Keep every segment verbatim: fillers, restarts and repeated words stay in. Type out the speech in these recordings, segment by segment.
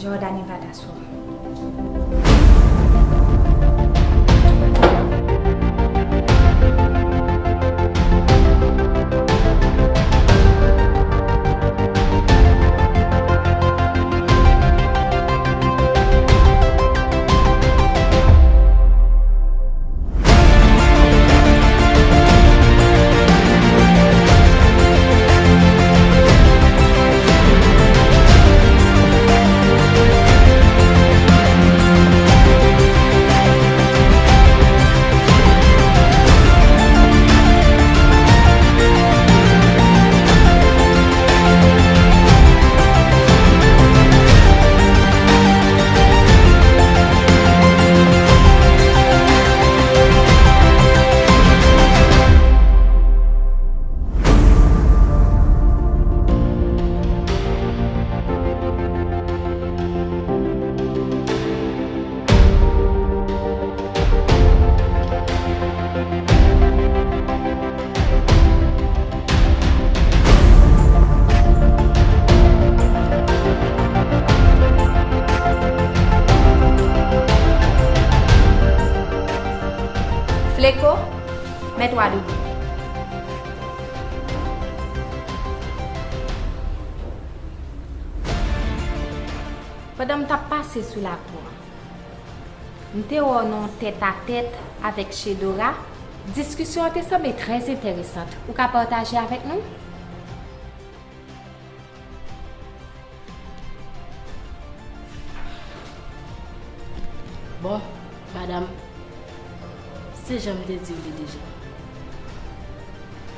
Jordany Vadaswam. Fleko, mèt w a doubout. Pandan m t ap pase sou lakou an, m te wè w nan yon tètatèt avèk Shedora. Diskisyon an te sanble trè enteresan. Ou ka pataje avèk nou? Bon, madanm, se jan m te di w li deja.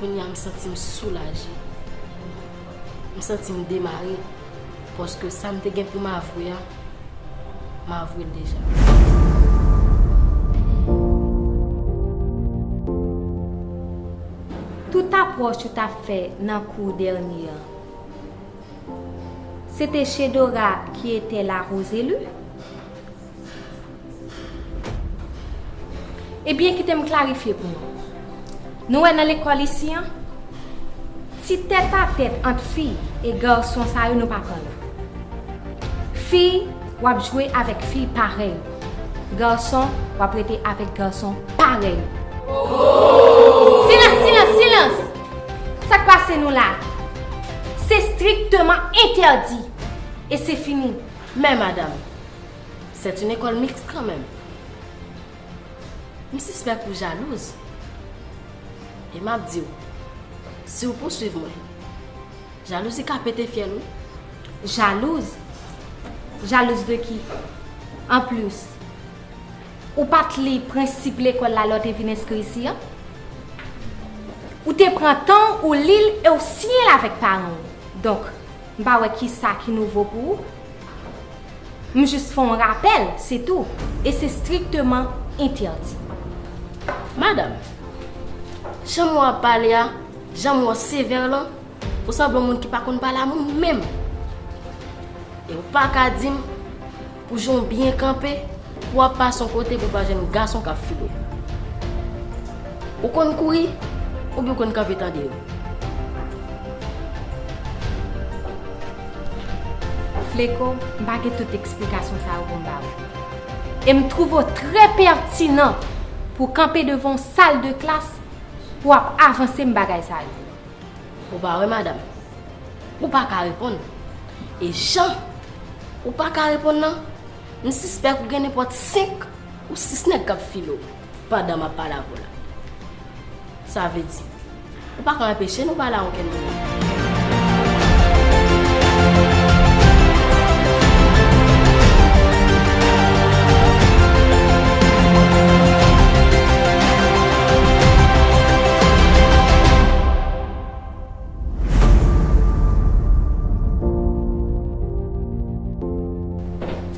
Kounye a m santi m soulaje. M santi m demare, paske sa m te gen pou m avwe a, m avwe l deja. Tout apwòch ou t ap fè nan kou dènye an, se te Shedora qui était la Roselu? Ebyen, kite m klarifye pou nou. Nou wè nan lekòl isi an, ti tètatèt ant fi e gason sa yo nou pa pran yo. Fi, w ap jwe avèk fi parèy ou. Gason, w ap rete avèk gason parèy ou. Silans, silans, silans! Sa k pase nou la? Se strikteman entèdi. E se fini. Men madanm, c'est une école mixte quand même. M sispèk ou jalouz. E m ap di w, si w pouswiv mwen, jalouzi ka pete fyèl, wi. Jalouz? Jalouz de ki? Anplis, ou pa t li prensip lekòl la lè w te vin enskri isi an? Ou te pran tan w, ou li l e w siyen l avèk paran w. Donk, m pa wè kisa ki nouvo pou ou. M jis fè yon rapèl, se tou. E se strikteman entèdi. Madanm, jan w ap pale a, jan w sevè lan, ou sanble yon moun ki pa konn pale a moun menm. E w pa ka di m pou jan w byen kanpe, pou w ap pase yon kote pou w pa jwenn gason k ap file w. Ou konn kouri, oubyen w konn kanpe tande yo? Fleko, m pa gen tout eksplikasyon sa yo pou m ba ou. E m twouve w trè pètinan pou w kanpe devan yon sal de klas pou w ap avanse m bagay sa yo. Ou pa wè, madanm? Ou pa ka reponn. E jan ou pa ka reponn nan, m sispèk ou gen nenpòt senk ou sis nèg k ap file w pandan m ap pale avè w la. Sa vle di, ou pa ka anpeche nou pale a okenn moun.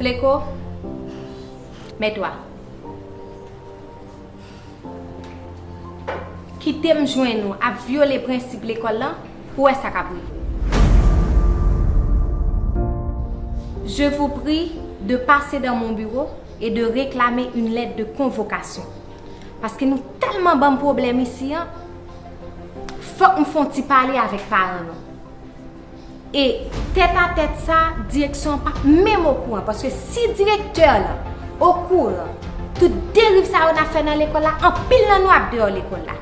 Fleko, mèt w a. Kite m jwenn ou ap vyole prensip lekòl lan pou w wè sa k ap rive w. Je vous prie de passer dans mon bureau et de réclamer une lettre de convocation. Paske nou tèlman ban m pwoblèm isi an, fòk m fè yon ti pale avèk paran nou. E tèt a tèt sa, direksyon an p ap menm okouran, paske si direktè lan okouran tout deriv sa yo n ap fè nan lekòl la, anpil nan nou ap deyò lekòl la.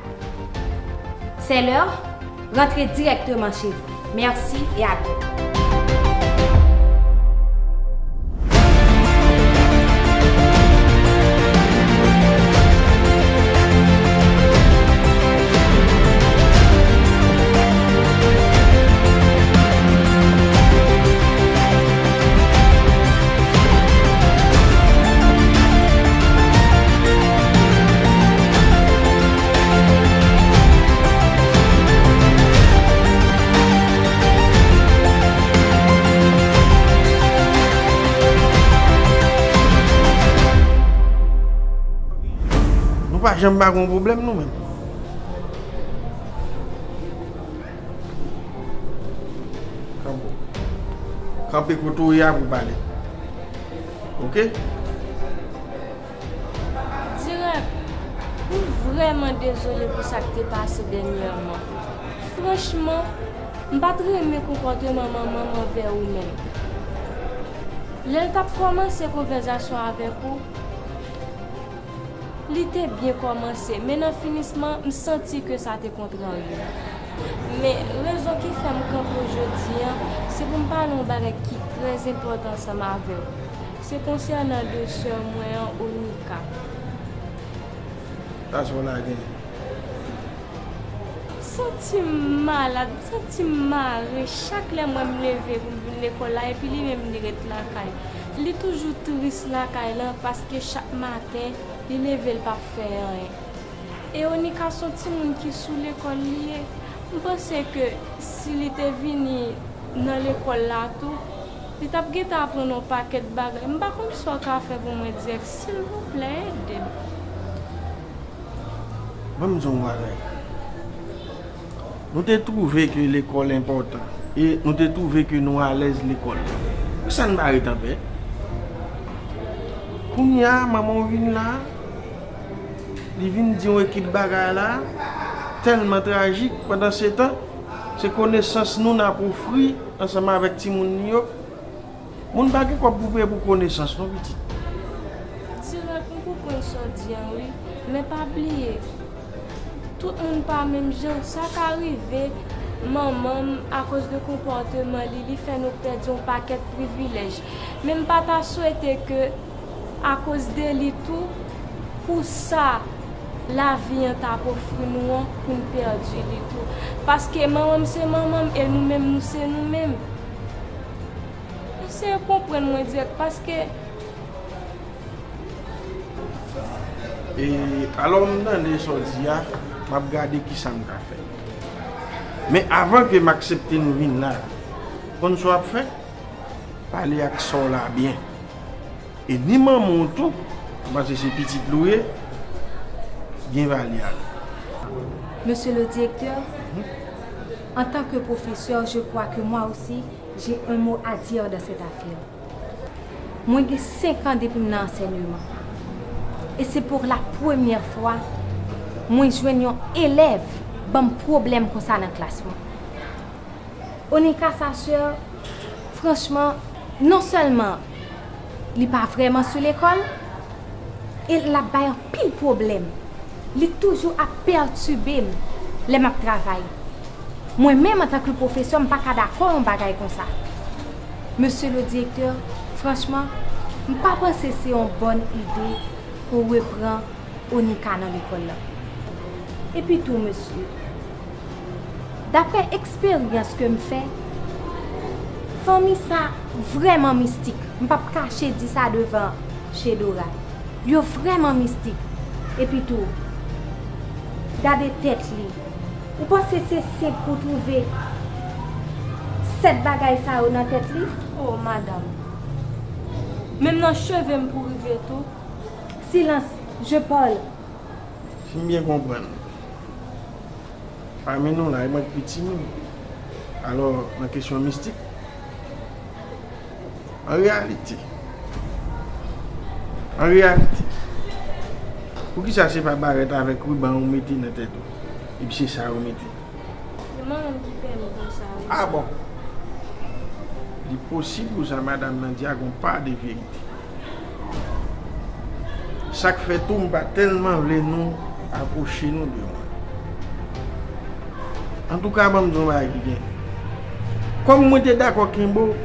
C'est l'heure, rentrez directement chez vous. Merci et à bientôt. Nou pa janm pa gen yon pwoblèm nou menm. Kanpe. Kanpe kote w ye a pou pale. Oke? Dirèk, m vrèman dezole pou sa k te pase dènyèman. Franchman, m pa t renmen konpòteman manman m anvè ou menm. Lè l t ap kòmanse konvèsasyon avèk ou, li te byen kòmanse, men nan finisman, m santi ke sa te kontrarye m. Men, rezon ki fè m kanpe w jodi a, se pou m pale yon bagay ki trè enpòtan ansanm avè w. Se konsènan de sè mwen an, Onika. Sa w la gen? M santi m malad, m santi m mare. Chak lè m wè m leve pou m vin lekòl la, epi li menm li ret lakay. Li toujou tris lakay lan, paske chak maten, li leve, l p ap fè anyen. E Onika se yon timoun ki sou lekòl li ye. M panse ke si li te vini nan lekòl la tou, li t ap gentan aprann yon pakèt bagay. M pa konn sa w ka fè pou mwen, Dirèk. Silvouplè, ede m. Ban m di w yon bagay. Nou te twouve ke lekòl enpòtan e nou te twouve ke nou alèz lekòl. Poukisa n pa ret anpè? Kounye a, manman w vin la, li vin di yon ekip bagay la, tèlman trajik, pandansetan, se konesans nou n ap ofri ansanm avèk timoun nou yo. Moun pa gen kòb pou peye pou konesans non, pitit. Dirèk, m konprann sa w di an, wi. Men pa bliye, tout moun pa menm jan. Sa ka rive manman m, akoz de konpòteman li, li fè nou pèdi yon pakèt privilèj. Men m pa ta swete ke, akoz de li tou, pou sa lavi an t ap ofri nou an, pou n pèdi li tou. Paske manman m se manman m e nou menm, nou se nou menm. Eseye konprann mwen, Dirèk, paske... E, alò, m tande sa w di a, m ap gade kisa m ka fè. Men avan ke m aksepte nou vin la, konn sa w ap fè? Pale ak sè w la byen. E ni manman w tou, paske se pitit li w ye, byen pale ak li. Monsieur le directeur, en tant que professeur, je crois que moi aussi, j'ai un mot à dire dans cette affaire. Mwen gen senk an depi m nan ansèyman. E se pou la premyè fwa mwen jwenn yon elèv ban m pwoblèm konsa nan klas mwen. Onika sa sè, franchman, non sèlman li pa vrèman sou lekòl, e l ap bay anpil pwoblèm. Li toujou ap pètibe m lè m ap travay. Mwen menm, antanke pwofesè, m pa ka dakò yon bagay konsa. Mesye le direktè, franchman, m pa panse se yon bòn ide pou reprann Onika nan lekòl la. Epi tou, mesye, daprè eksperyans ke m fè, fanmi sa vrèman mistik. M p ap kache di sa devan Chedora. Yo vrèman mistik. Epi tou, gade tèt li. Ou panse se senp pou twouve sèt bagay sa yo nan tèt li? O, madanm. Menm nan cheve m pou rive tou. Silence, je parle. Si m byen konprann, pami nou la, e mwen k pi timoun. Alò, nan kesyon mistik, an reyalite, an reyalite, poukisa se pa barèt avèk riban ou mete nan tèt ou, epi se sa yo mete? Se manman m ki pèmèt mwen sa, wi. A bon? Li posib pou sa madanm nan di a gen yon pa de verite. Sa k fè tou m pa tèlman vle nou apwoche nou de mwen. Antouka, ban m di yon bagay ki gen. Kòm mwen te dakò kenbe w,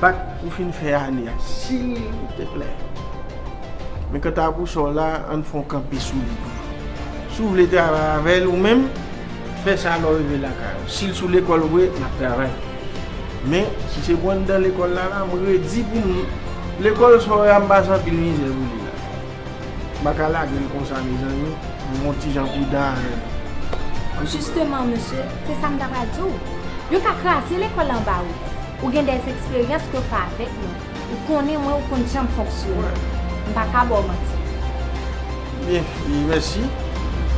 bat pou fin fè ane a, silteplè. Men kanta pou sa w la, ann fè yon kanpe sou li tou. Si w vle travay avè l ou menm, fè sa lè w rive lakay ou. Si l sou lekòl vre, n ap travay. Men, si se pou anndan lekòl la, la, m redi pou m, lekòl sa w la, m pase anpil mizè pou li la. M pa ka lage l konsa, mezanmi. M gon ti jan pridan avè l. Jisteman, mesye, se sa m ta pral di w. Yo ka kraze lekòl anba ou. Ou gen dè eksperyans ke w fè avèk mwen. Ou konnen mwen, ou konn jan m fonksyone. M pa ka ba w manti. Byen, e mèsi.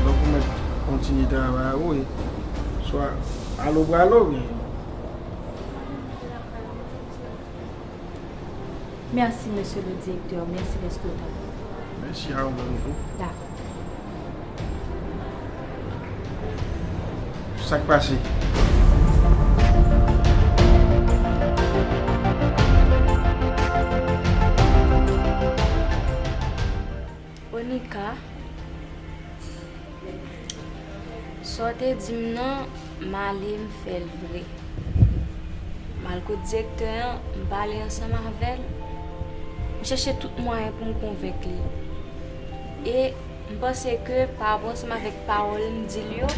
Donk, ou mèt kontinye travay ou e swa alo pralo, byen. Mèsi, mesye le direktè. Mèsi dèske w ta la. Mèsi a ou menm tou. Dakò. Sa k pase? Onika, sa w te di m nan, m ale m fè l vre. M al kot direktè an, m pale ansanm avè l. M chèche tout mwayen pou m konvenk li. E m panse ke pa rapò ansanm avèk pawòl m di l yo,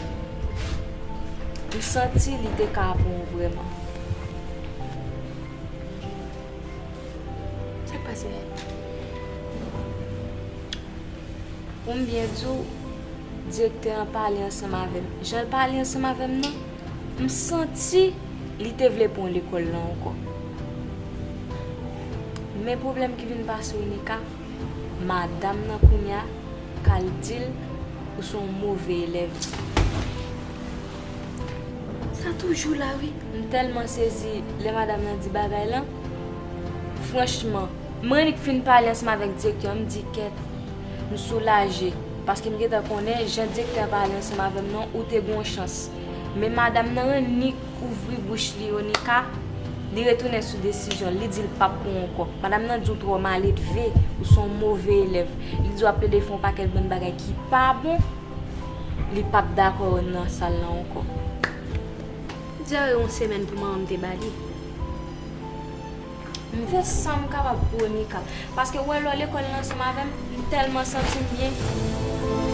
m santi li te ka bon vrèman. Sa k pase? Pou m byen di w, direktè an pale ansanm avè m. Jan l pale ansanm avè m nan, m santi li te vle pran lekòl la ankò. Men pwoblèm ki vin pase Onika, madanm nan kounye a ka al di l ou se yon move elèv. Sa toujou la, wi. M tèlman sezi lè madanm nan di bagay lan. Franchman, m annik fin pale ansanm avèk direktè an, m di, kèt, m soulaje, paske m gentan konnen jan direktè an pale ansanm avè m nan, ou te gen yon chans. Men madanm nan annik ouvri bouch li, Onika, li retounen sou desizyon l, li di l p ap pran w ankò. Madanm nan di w twò maledve, ou se yon move elèv. Li di w ap plede fè yon pakèt bann bagay ki pa bon, li p ap dakò nan sal lan ankò. Dyare yon semèn pou manman m te ba li. M fè sa m kapab pou Onika, paske w wè lè w lekòl la ansanm avè m, m tèlman santi m byen.